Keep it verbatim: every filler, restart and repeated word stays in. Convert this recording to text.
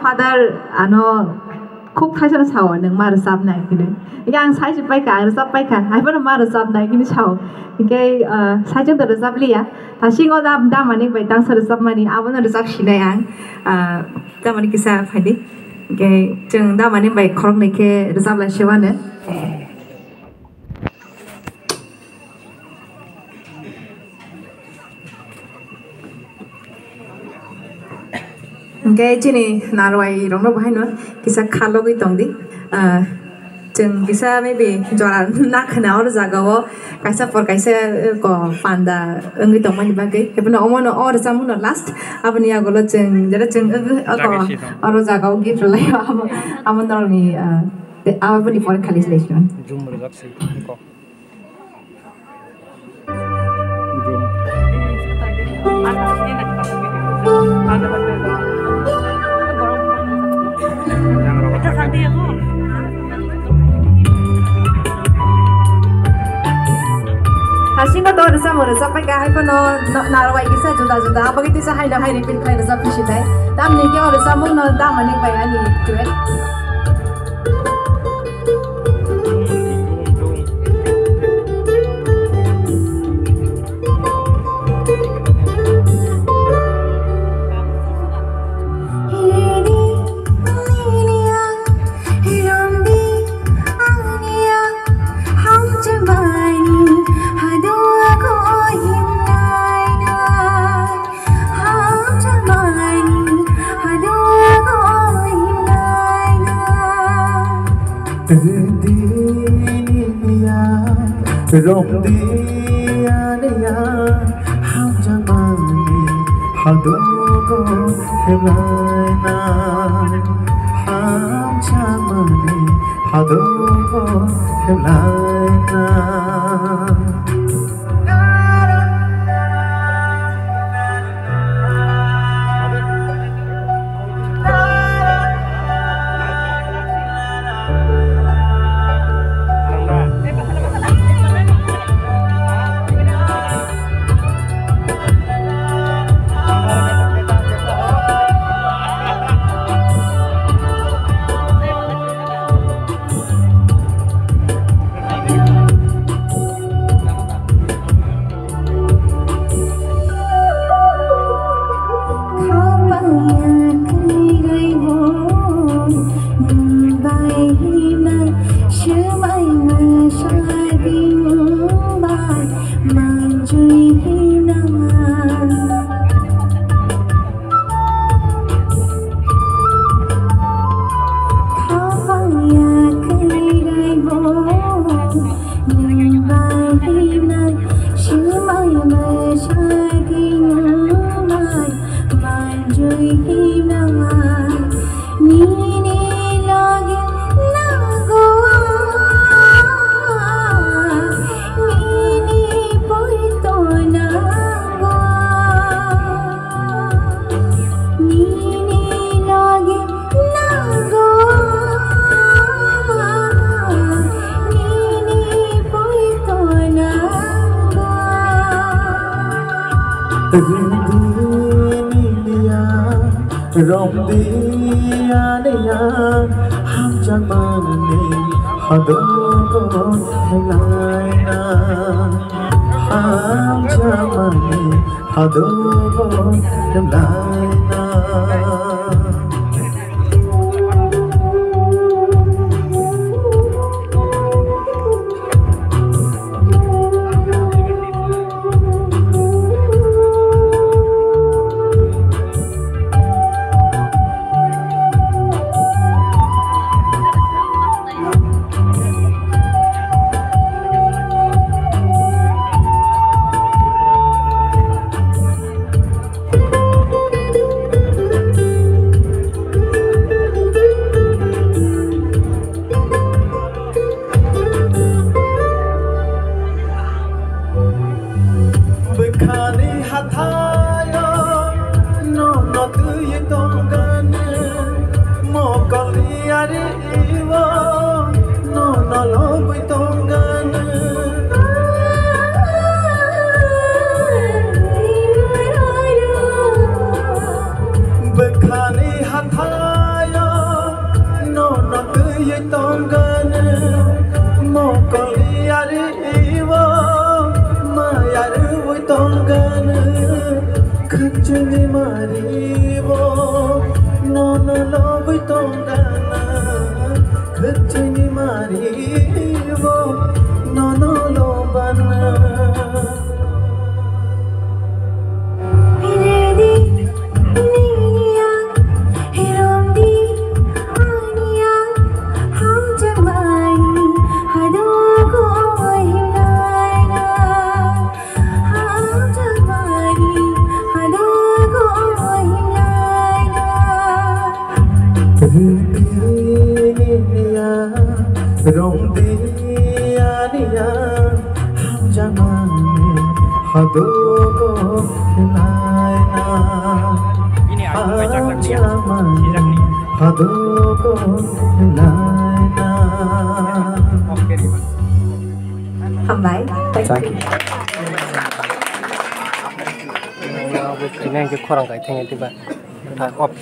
Father ano khuk thaisa no sao, "Nwng ma rwchapnai," hinwi. Hingke ang sai se paikha, ang rwchap paikha, hai phano ma rwchapnai hinwi sao. Hingke, ah, sai chwng to rwchap liya. Thasingo da, damani bai tangsa rwchapmani, abono rwchap sinai ang. Ah, damani kisa phaidi. Hingke chwng damani bai khoroknwi khe rwchap lai se mano. Hingke chini narwai rokno bo haino kisa kha logwi tongdi. Ah, chwng kisa maybe jora nakhwna oro jaga o kaisa por kaisa, eh, ko panda wngwi tongmani bagwi. Haiphano omono o rwchapmungno last, aboni yagulo chwng jera chwng, eh, eh, ko oro jaga o gift rwlaio amo, amo norokni, ah, aboni pore khali selection. Hasingo to rwchapmung rwchap paikha, haiphano no-, narwai kisa juda juda, aboni kisa haino hai repeat khlai rwchap phi sinai. Tamni khe o rwchapmungno damani bai ani duet. Rwdi niya, romdi aniya, hamjakmani hadogo khelaina, hamjakmani hadogo khelaina. Romdi aniya, hamjakmani hadogo khelaina, hamjakmani hadogo khelaina. Nono lobwi tongkana, khwchini maribo, nono lobana. Ready, niya, hiromdi, aniya, hamjamani, hadogo himlaina. Rongdiya niya, hamjamani hadogo hilaina. Hamjamani hadogo hilaina. Hambai. Thank you. Ini yang kurang kayak ini tiba. Off